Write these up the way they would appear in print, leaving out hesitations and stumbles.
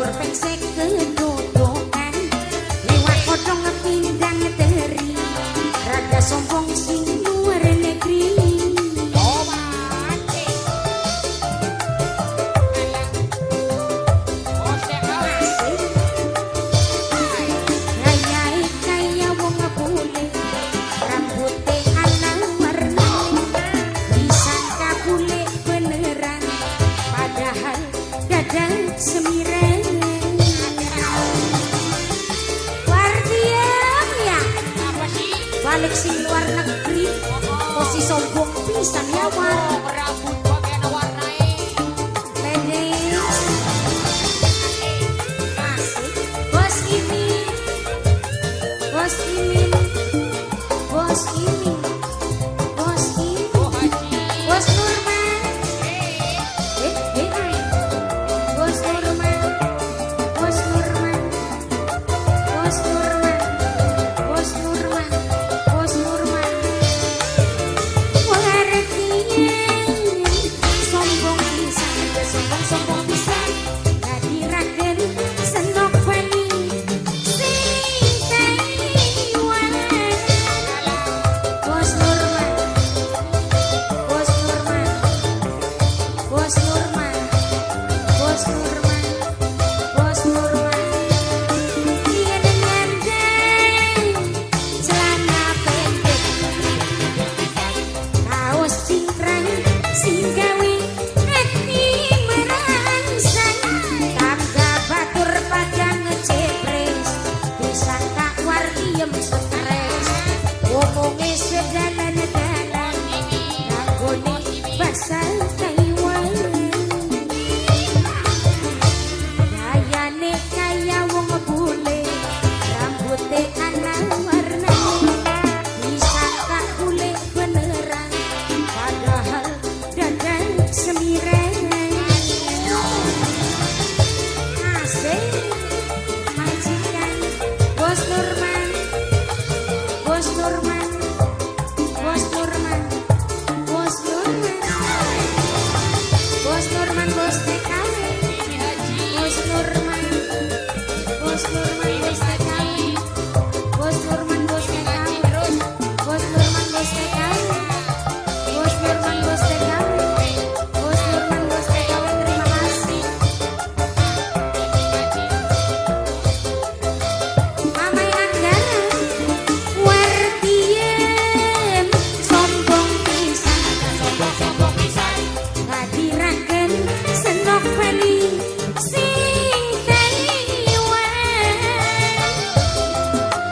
Dhuwur ping kedodokan, liwat potong pindang teri, raga sombong sing luar negeri. Oh, mati. Alah. Bos TKW. Asik. Gayae kaya wong bule, rambute ana warnane, disangka bule beneran, padahal dada semiran. Wardiam ya, Apa sih? Balik sing luar negeri, posisi sombong pisan ya war. Oh, rambut bagian warnae. Ladies. Asik. Bos Imin, Bos Imin, Bos Imin, Bos Imin, Oh, Haji. Bos Nurman, Eh, eh, eh, Bos Nurman, Bos Nurman, Bos Nurman, Bos Nurman, Bos Nurman. Wartien, sombong pisan, sombong sombong pisan, ngadiraken senok bali sing Taiwan. Bos Nurman, Bos Nurman, Bos Nurman, Bos Nurman, Bos Nurman. Iya dengan celana pendek, kaos cingkrang sing gawe ati merangsang, tangga batur pada ngecepres, disangka wardiem stres, omonge sedalan-dalan nganggone basa Taiwan. Gayane kaya wong bule, rambute ana warnane, disangka bule beneran, padahal dadan semiran. Asik. Majikan Bos Nurman, Bos Nurman, Bos Nurman, Bos Nurman, Bos Nurman, Bos TKW, ini Haji. Bos Nurman, Bos Nurman, Bos TKW, Bos Nurman, Bos TKW, Terus. Bos Nurman, Bos TKW, Bos Nurman, Bos TKW, Bos Nurman, Bos TKW, terima kasih. Haji. Mamai Anggara, Wartiem, sombong pisan, Sombong-sombong pisan. ngadiraken senok bali sing Taiwan.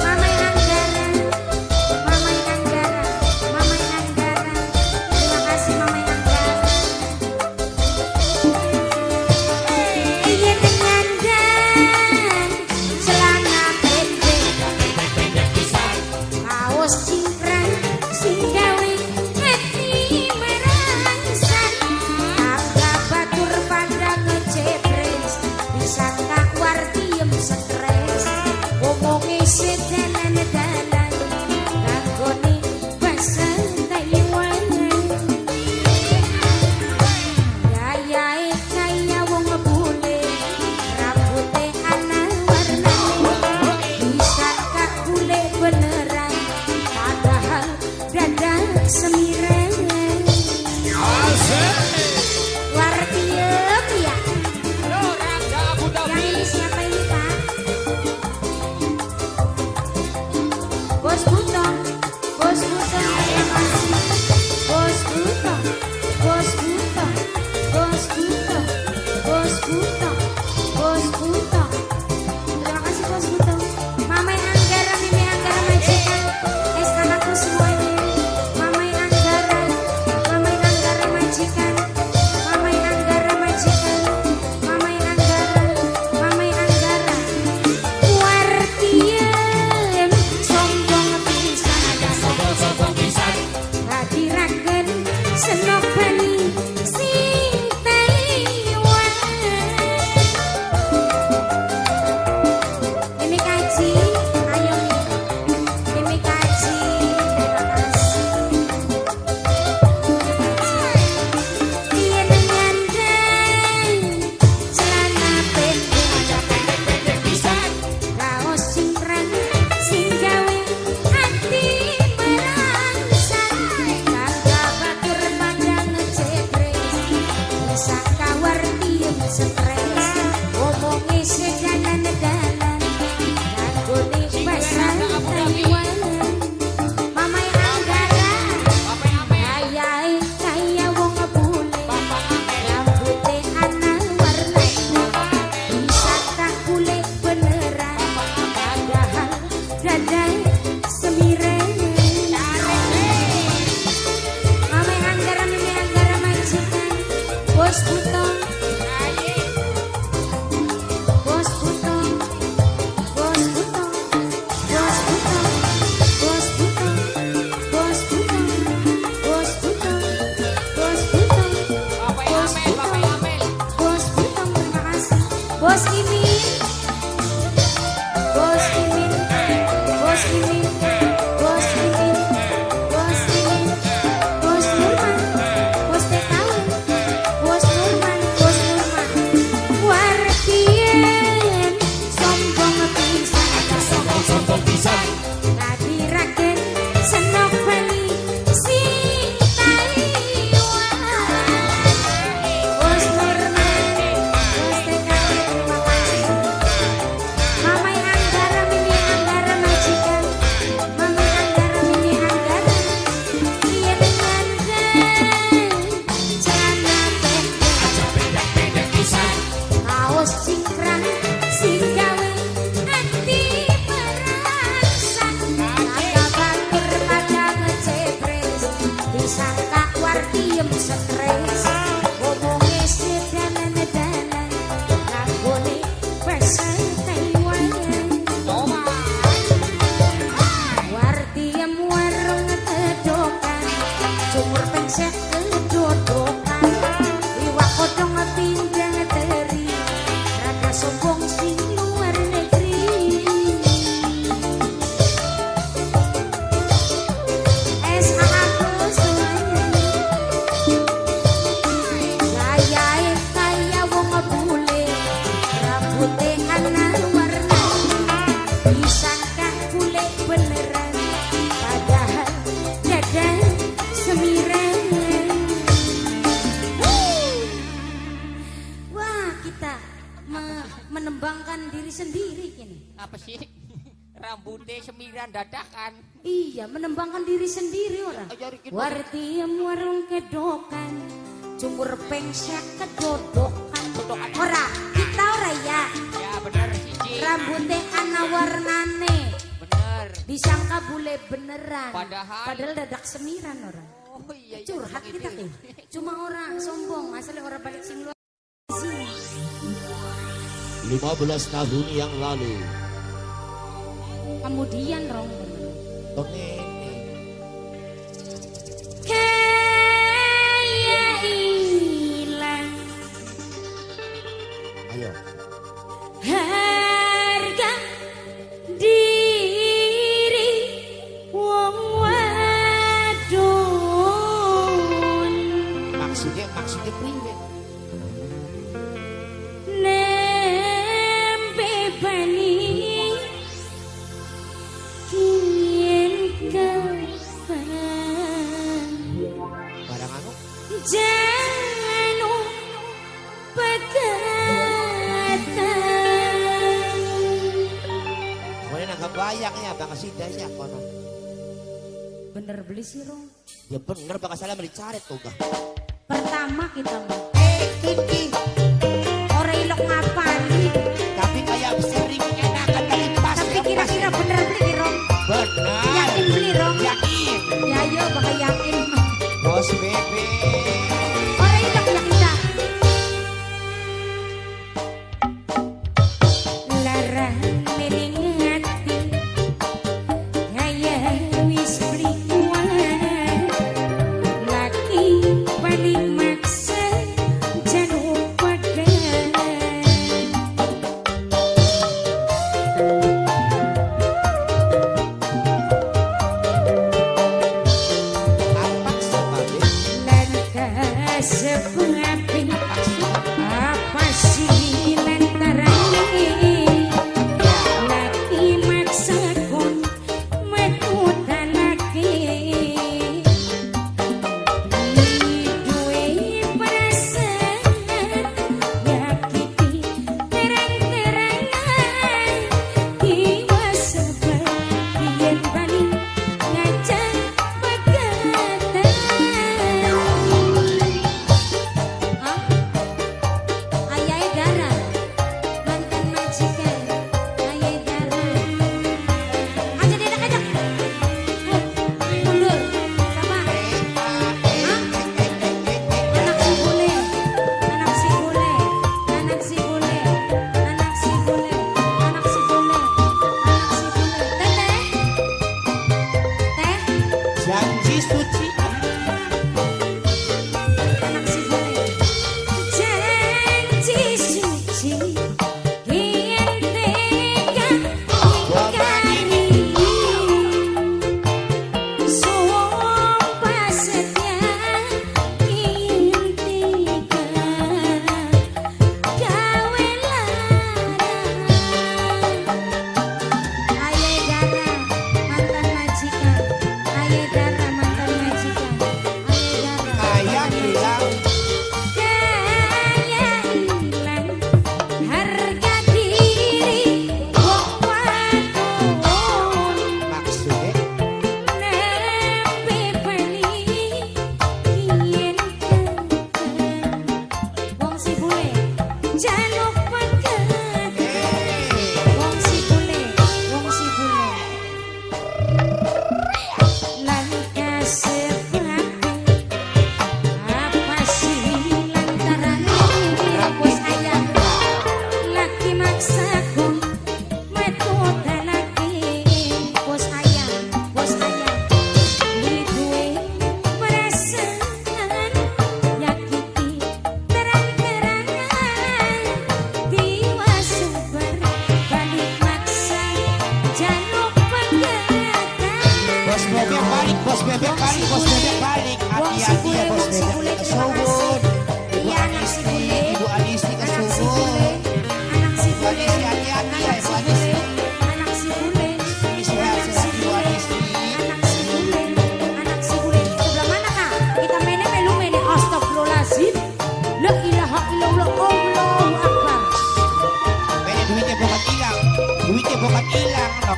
Mamai Anggara, Mamai Anggara, Mamai Anggara, terima kasih Mamai Anggara. Iya dengan dan celana pendek, Pendek pisan. Kaos cingkrang sing gawe ati merangsang, tangga batur pada ngecepres, disangka wardiem stres, omonge sedalan-dalan nganggone basa Taiwan. Gayae kaya wong bule, rambute ana warnane, disangka bule beneran, padahal dada semiran. Asik. Wartiem ya. Yo, Rangga Abu Yang Dhabi. Ini siapa ini, Pak? Bos Buton, Bos Buton, terima kasih. Bos Buton, Bos Buton, Bos Buton, Bos Buton, Bos Buton. Terima kasih, Bos Buton. Mamai Anggara, Mimi Anggara majikan, es anakku semuanya. Mamai Anggara, Mamai Anggara majikan, Mamai Anggara majikan, Mamai Anggara, Mamai Anggara. Wartiem, sombong pisan, Sombong-sombong pisan. Ngadiraken senok bali sing Taiwan. Bos Imin, Bos Imin, Bos Imin, Bos Imin, Bos Imin, Bos Nurman, Bos TKW, Bos Nurman, Bos Nurman. Wartien sombong pisan, Sombong-sombong pisan. Kadiraken senok bali sing Taiwan. Bos Nurman, Bos TKW, terima kasih. Mamai Anggara, Mimi Anggara majikan. Mamai Anggara, Mimi Anggara. Iya dengan celana pendek, Aja pendek-pendek pisan. Kaos cingkrang sing gawe ati merangsang. Kata batur pada ngecebres, disangka wartiem stres. Ngomonge sedanan-danan, nganggone basa Taiwan. Wartiem warung kedokan, cumur pengsek kedodokan, iwak kodong pindang teri, rada sombong sing luar negeri. SH aku semuanya. Gayae kaya wong bule, rambute ana warnane, disangka bule beneran, padahal dada semiran. Wah, kita menembangkan diri sendiri kini. Apa sih? Rambutnya semiran dadakan. Iya, menembangkan diri sendiri orang. Ayo, Rikin. Wartiem warung kedokan, cumur pengsek kedodokan. Ora, kita ora ya. Ya bener siji. Rambutnya ana warnane, Bener. Disangka bule beneran. Padahal- Padahal dadak semiran orang. Oh iya. Curhat iya, kita gitu. nih. Cuma orang sombong, asalnya orang balik sing luar. 15 tahun yang lalu. Kemudian rong Pengene. Kaya ilang Ayo. Harga diri wong wadon. Maksudnya maksudnya priwe? Nembe bani kiyen kapan. Barang anu Janu pegatan. Kono nang bayangnya bang sidanya kono. Bener beli sih Rong. Ya bener bakal salah dicari tuh gah. Pertama kita mah Eh kiki, ora ilok ngapali. Tapi kayak sering enakan dari pas. Tapi kira-kira bener beli Rong. Bener. Yakin beli Rong. Yakin. Ya yo bakal yakin. Bos bebe. Ora ilok ya kita. Lara mening ati kaya wis beli kuat. Laki paling maksa januk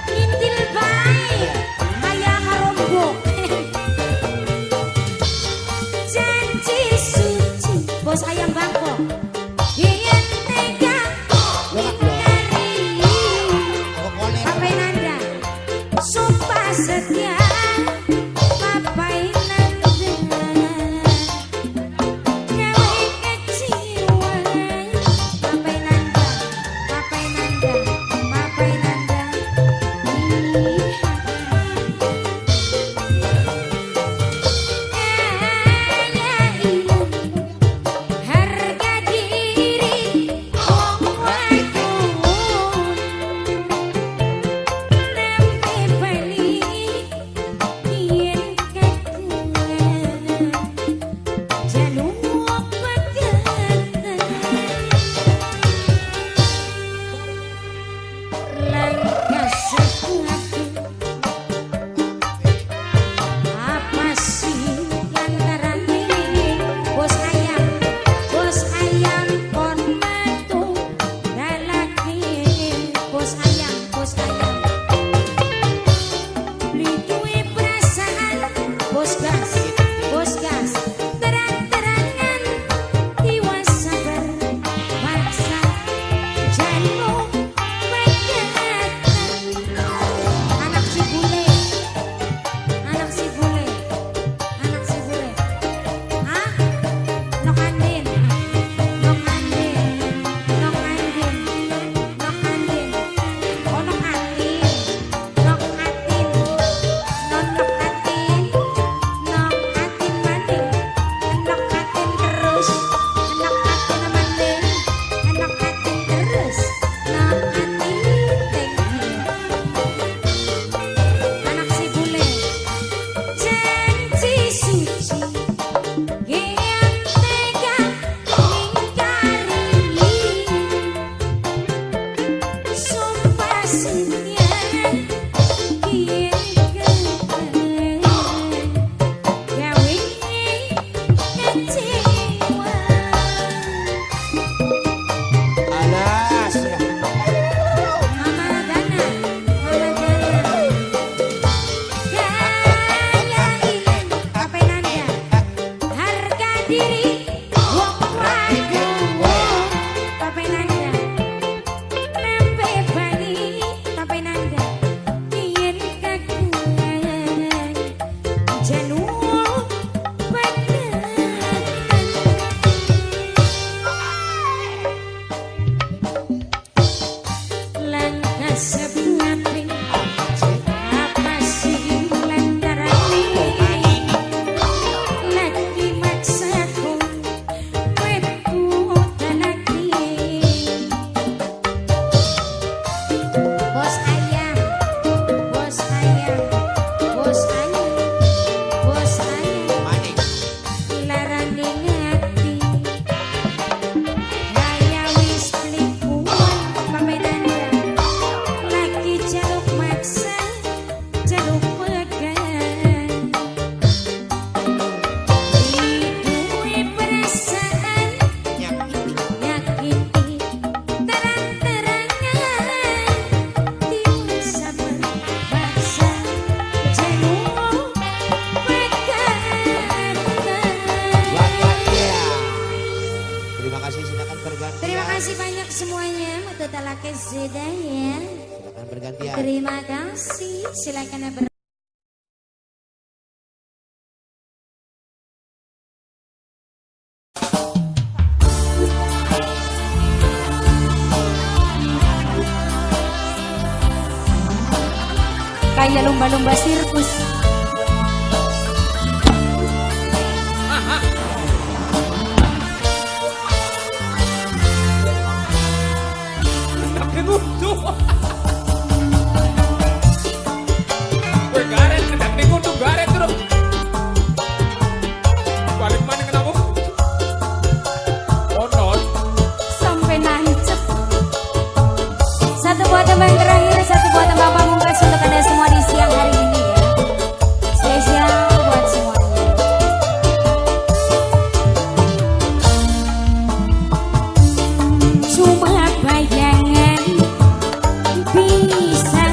Ngintil bae kaya karombok. Janji suci bos ayam Bangkok. Yen tega ngingkari. Aku koler. Papai Nanda, sumpah setia Papai Nanda, gawe kecewa Papai Nanda, Papai Nanda, Papai Nanda. Ih, ya iya, harga diri wong wadon nembe bali yen kagungan jaluk pegatan langkah sepatu. Apa sih lantaran ini bos ayam kon metu dalake bos ayam, bos ayam. Beli duwe perasaan bos gas, bos gas. Terang-terangan tiwas sabar maksa jaluk pegatan. Anak si bule, anak si bule, anak si bule. Hah? Nok Andin, Nok Andin, Nok Andin, Nok Andin. Oh, Nok Atin, Nok Atin, Non Nok Atin, Nok Atin maning, Nok Atin terus, Nok Atin maning, Nok Atin terus, Nok Atin, thank you. Anak si bule, janji suci yen tega ngingkari sumpah setia yen gawe kecewa. Alas ya. Mama Dana, Mama Dana. Gaya ilang Papai Nanda. Harga diri wong wadon Papai Nanda. Nembe bali Papai Nanda. Yen kagungan jaluk pegatan. Langkah sebabing apa sih lantaran lagi maksaku metu lagi. Bos ayam, bos ayam, bos ayam, bos ayam. Maning. Larane ngati gaya wis plikuan Papai Nanda lagi jaluk maksa jaluk pegang duwe perasaan Nyakiti. Nyakiti terang-terangan tiwas sabar maksa jaluk pegatan. Wakatnya. Terima kasih, silakan bergantian. Terima kasih banyak semuanya. Totalake sedaya. Silakan bergantian. Terima kasih. Silakan ber kayak lumba-lumba sirkus. Ngudu. Kowe garet ngendang ning ngudu garet terus. Balik maneh kenapa? Onon. Sampai nancep. Satu buat teman terakhir, satu buat teman pamungkas untuk Anda semua di siang hari ini ya. Spesial buat semuanya. Cuma bayangan bisa.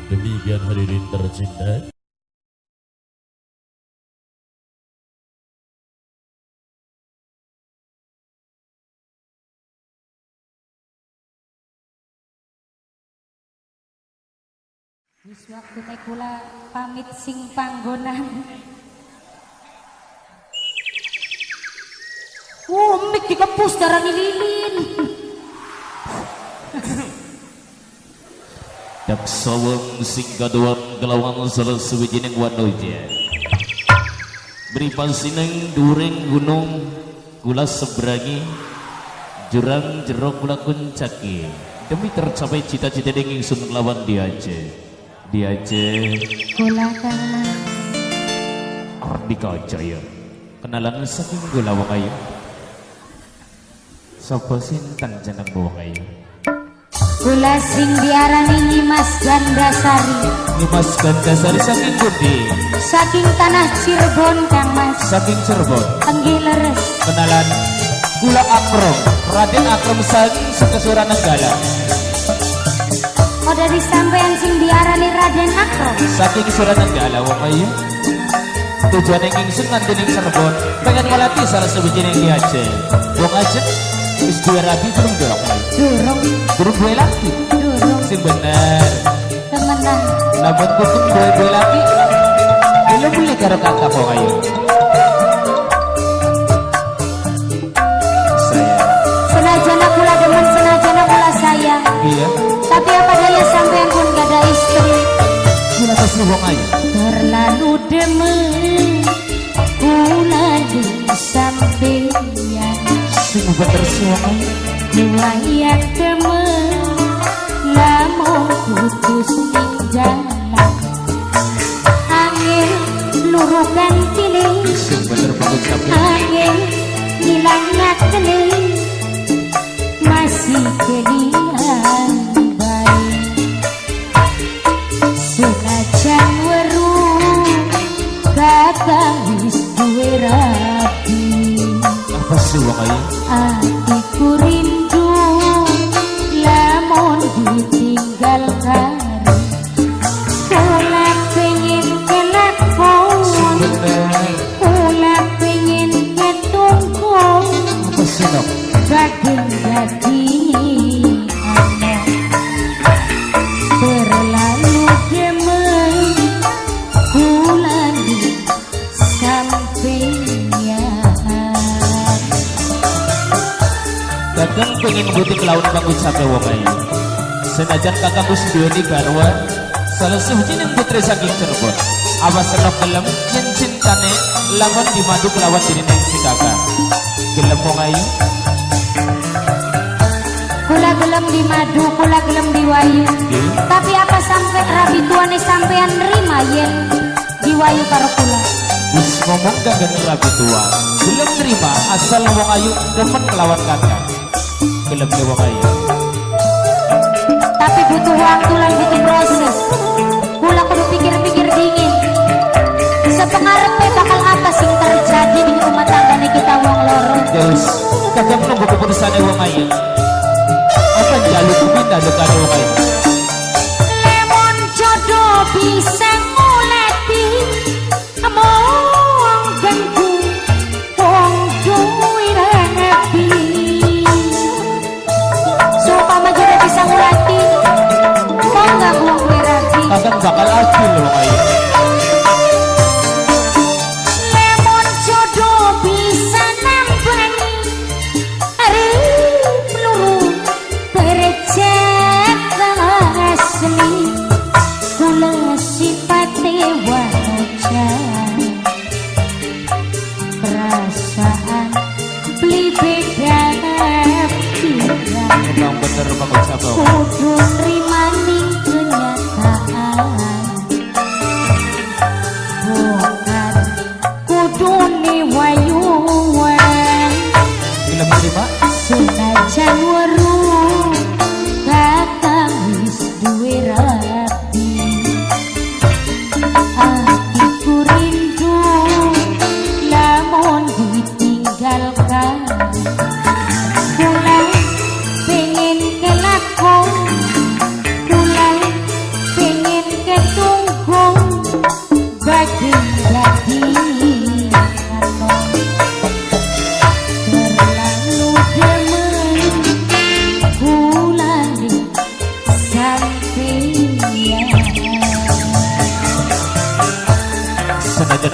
Demikian hadirin tercinta. Wis waktune kula pamit sing panggonan. Oh, mik dikepus darani lilin. Dak saweng sing kaduan kelawan salah suwijining wanuja. Beri pasineng during gunung kula seberangi jurang jero kula kuncaki demi tercapai cita-cita dingin sun kelawan diaje. Diaje Kula Kang Mas. Ardika Jaya. Kenalan saking kula wong ayu. Sapa sinten jeneng wong ayu? Kula sing diarani Nyimas Gandasari. Nyimas Gandasari saking pundi? Saking tanah Cirebon Kang Mas. Saking Cirebon. Enggih leres. Kenalan kula Akrom, Raden Akrom saking Sekesura Nenggala. Oh, dari sampean sing diarani Raden Akrom. Saking Suranenggala wong ayu. Tujuane ingsun nganti ning Cirebon, pengen ngelatih salah sawijining diaje. Wong aja wis duwe rabi durung dorong. Durung, Durung duwe laki. durung Sing bener. temenan. Lamun kudu duwe laki. Belum beli karo kakak wong ayu. Saya. Senajan kula demen, senajan kula sayang. Iya. Tapi apa daya sampean pun gak ada istri. Kula kasih wong ayu. Terlalu demen kula di sampean. Sing bener sing wong ayu. Riwayat demen lamun putus ning jalan. Angin luruh gantine, Sing bener banget sampean. angin ngilang ngakene, masih kelingan bae. Senajan weruh kakang wis duwe rabi, Apa sih wong ayu? atiku rindu lamun ditinggal karo. Kula pengen kelakon, Sing bener. kula pengen ketungkung, Apa sih nok? gading dadi anak. Terlalu demen kula di sampeyan. Kadang pengen butik lawan pangucape wong ayu. Senajan kakangku duweni garwa, salah sawijining putri saking Cirebon. Awas senok gelem yen cintane lamun dimadu kelawan dirine si kakak. Gelem wong ayu? Kula gelem dimadu, kula gelem diwayu. Nggih. Tapi apa sampai rabi tuane sampean nerima yen diwayu karo kula? Wis ngomong kagak rabi tua. Gelem nerima asal wong ayu demen kelawan kakak. Gelem le wong ayu. Tapi butuh waktu lan butuh proses. Kula kudu pikir-pikir dingin. Sepengarepe bakal apa sing terjadi di rumah tanggane kita wong loro. Terus kakak menunggu keputusane wong ayu. Apa njaluk kuwi njaluk karo wong ayu? Lemon jodoh bisa ngulati mong ganggu wong duwe rabi. Seumpama jodoh bisa ngulati mong ganggu wong duwe rabi. Kakak bakal adil wong ayu. Lemon jodoh bisa nambani arep luru bercek asli. Kula sipate wajah perasaan beli beda pikiran. Emang bener pangucape wong ayu. Kudu nrimaning kenyataan.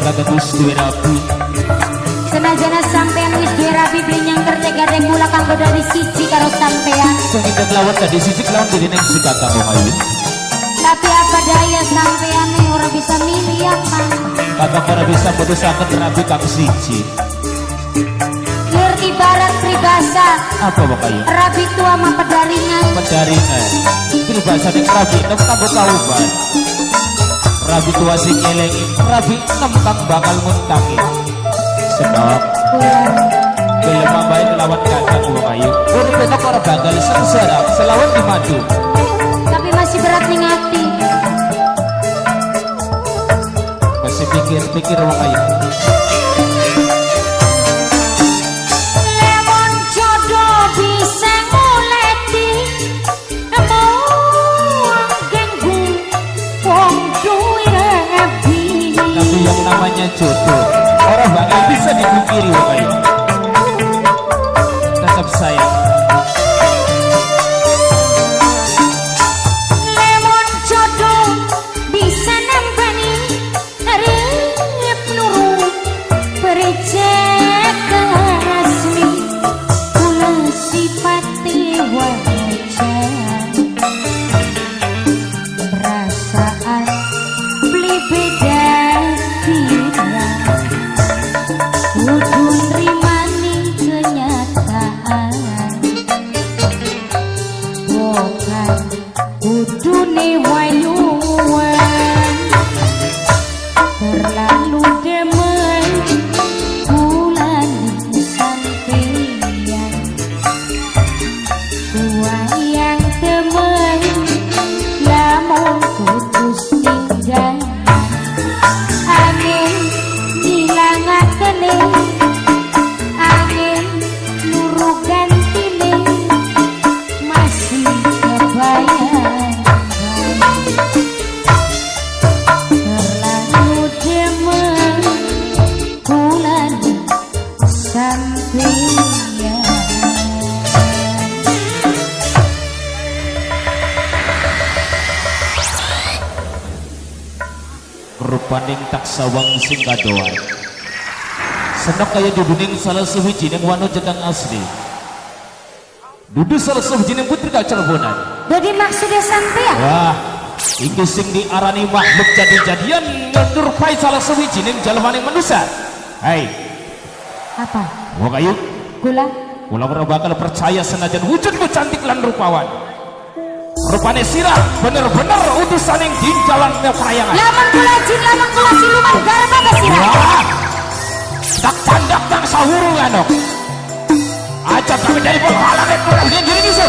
Kakang wis duwe rabi. Senajan sampean wis duwe rabi beli nyangker tegade kula kanggo dadi siji karo sampean. Pengen kelawan dadi siji kelawan diri neng si kakang wong ayu. Tapi apa daya sampean ora bisa milih apa. Kakang ora bisa mutusaken rabi kang siji. Ngerti barat pribasa. Apa wong ayu? Rabi tua mah pedaringan. Pedaringan. Pribasane rabi enem kanggo kauban. Rabi tua sing ngelengi, rabi enem kang bakal nguntangi. Senok. Gelem ambae kelawan kakang wong ayu. Urip tok ora bakal sengsara selawan dimadu. Tapi masih berat ning ati. Masih pikir-pikir wong ayu. Lemon jodoh bisa nguleti mung ganggu wong duwe rabi. Tapi yang namanya jodoh orang bakal bisa dipungkiri wong ayu. Tetap sayang. Lemon jodoh bisa nambani arep nurut percaya asli kula sifate wajar perasaan beli beda tidak kudu nrimani kenyataan bukan kudune wayuan terlalu demen kula sampeyan wayang temen lamun putus tinggal angin ngilangakene angin nuru gantine masih kebayang terlalu demen kula sampeyan. Rupaning tak sawang sing kadoan. Senok kaya duduning salah suwijining wanuja kang asli. Dudu salah suwijining putri kacerbonan. Jadi maksudnya sampeyan Wah, iki sing diarani makhluk jadi-jadian ngendurpai salah suwijining jalmaning manusa. Hei, apa? wong ayu, Gula kula ora bakal percaya senajan wujudmu cantik lan rupawan. Rupane sirah bener-bener utusaning ginjalan prayangan. lamun kula jin lamun kula siluman garba ke sirah. Wah, tak candak kang sahuru anok. Aja kami dari penghalangan kurang diri diri.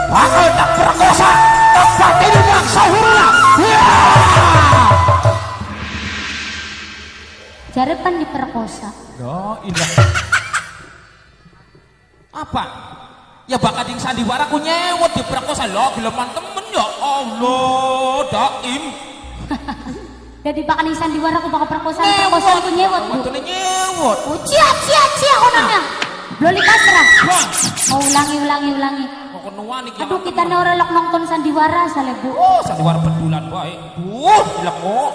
Bakal tak perkosa, tak pateni kang sahuru. Wah! Jare pan diperkosa. Ya ilah. Apa? Ya bakal ding sandiwara ku nyewot diperkosa lho geleman temen ya Allah, daim. Jadi bakal ing sandiwara ku bakal perkosa, perkosa ku nyewot bu. Wadone nyewot. Oh, cia cia cia kononnya. Loli pasrah. Wah, Mau ulangi ulangi ulangi. kok kenuan iki. Aduh kita nih ora lok nonton sandiwara sale bu. Oh, sandiwara bedulan bae. Duh, ilek kok.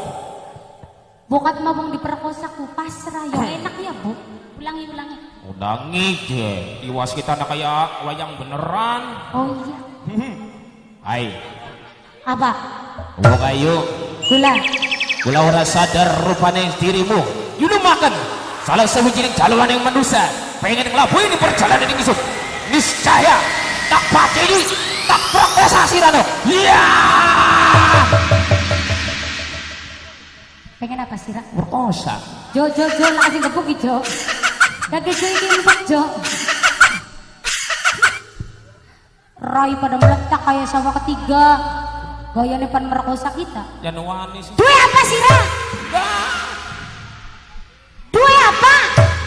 Bokat mah bang diperkosa ku pasrah ya enak ya bu. Ulangi ulangi. Undangi je. Iwas kita nak kayak wayang beneran. Oh iya. Hai, Apa? wong ayu, Gula. kula ora sadar rupane dirimu. Yunu makan salah sawijining jalmaning manusa pengen nglabuhi di perjalanan ini ingsun. Niscaya tak pateni, tak perkosa sirano. Iya. Pengen apa sih, Ra? Perkosa. Jo jo jo langsung gebuk jo. Kaki jo iki empuk jo. Rai pada meletak kayak sawah ketiga. Gayane pan merkosa kita. Ya nuwani sih. Duwe apa sih, Ra? Duwe apa?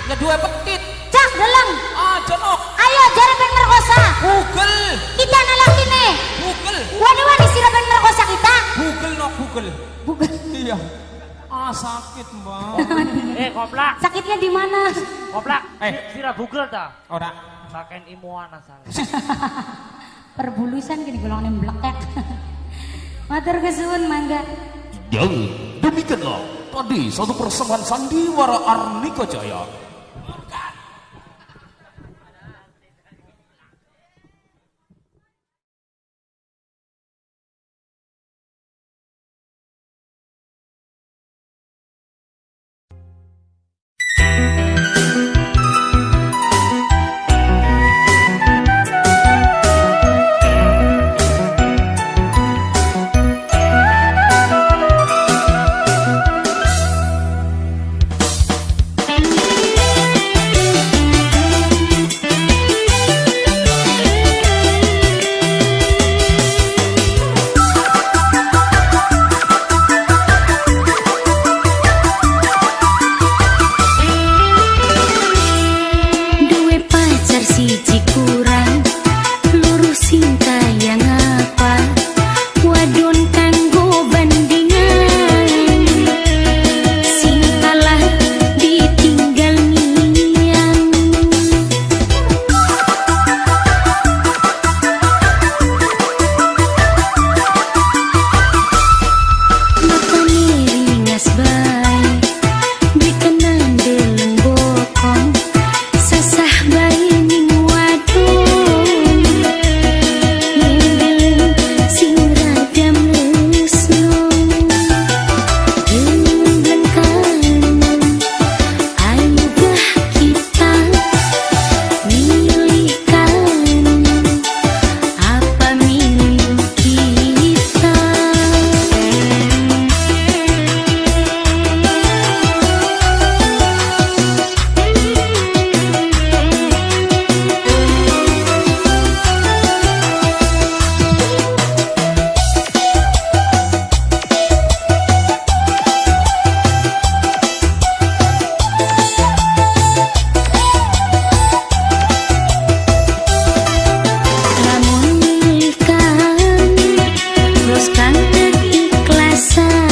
Ya dua petit. Cak deleng. Ah, jenok. Ayo jare pengen merkosa. Google. Kita nalaki nih. Google. Wani-wani sira pengen merkosa kita. Google no Google. Bukan. Iya. Ah, sakit, Mbak. Koplak, Sakitnya di mana? koplak. Eh. Sira Google ta? Ora. Pakaian imuan asal. Perbulusan gini golongan blekek. Matur kesuwun mangga. Jauh. Demikianlah tadi satu persembahan sandiwara Arnika Jaya. Duwe pacar siji kurang loro sing kaya ngapa wadon kanggo bandingan sing kalah ditinggal ngiyang. Matane ringas bae dikenan deleng bokong sasah bae ning wadon ndeleng sing rada mlesno gembleng kanan ayo bah kita milih kanan apa milih kita. Lamun milih kan terus kan ikhlasan.